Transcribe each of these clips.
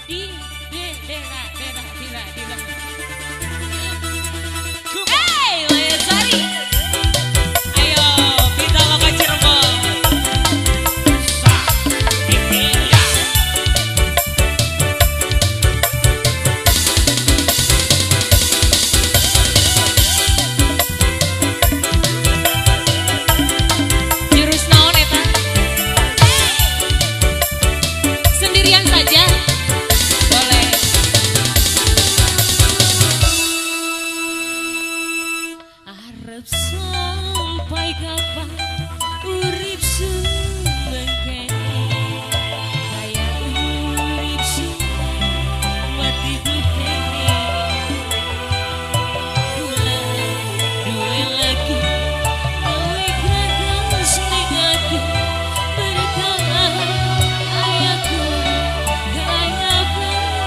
Di D D ra D ra di ra di ra. Hey, Mayasari. Ayo, Pitaloka Cirebon. Jurus naon eta? Sendirian saja. Boleh. Arep sampai kapan urip sumengkene, kaya urip mati bukene. Kula duwe lagi gawe gragas ning ati, berkah ayahku gaya bali.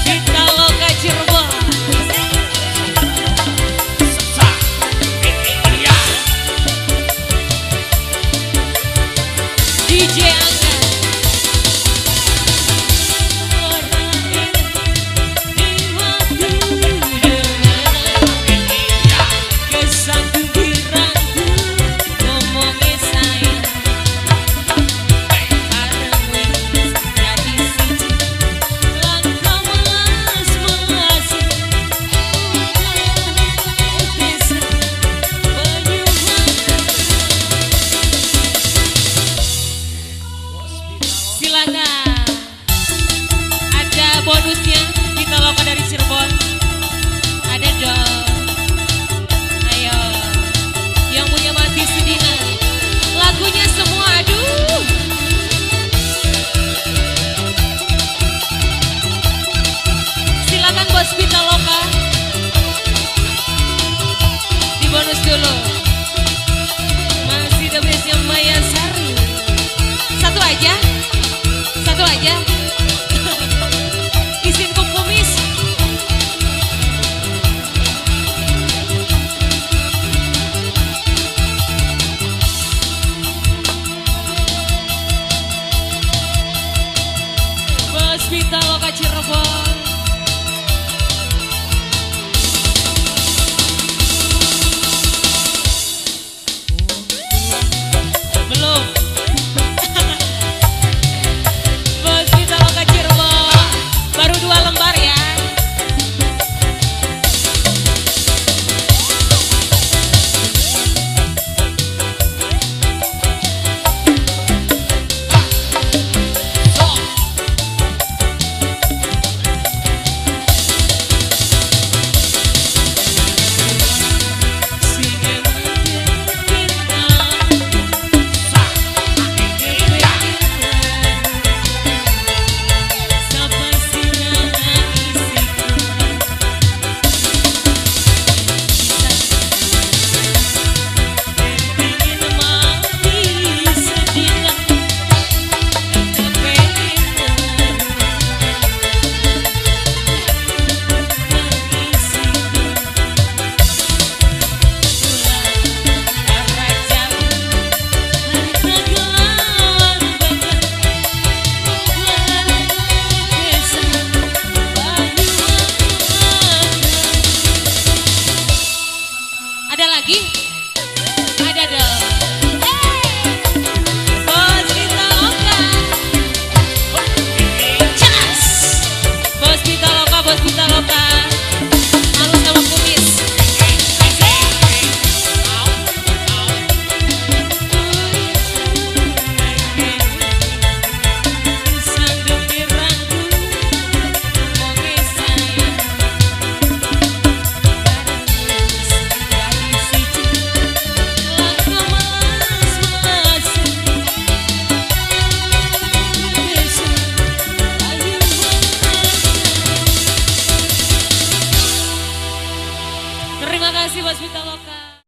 Pitaloka Cirebon. DJ Angga. Ora di waktu kesanggupiranku ngomongnya sayang, bareng wis dadi siji langkah melas melasi desa Banyuwangi. Silakan. Ada bonusnya Pitaloka dari Cirebon. Ada dong. Ayo. Yang punya mati sedina. Lagunya semua aduh. Silakan bos Pitaloka. Di bonus dulu. Masih the bestnya Mayasari. Satu aja. Satu aja. Izin kumis. Bos Pitaloka Cirebon.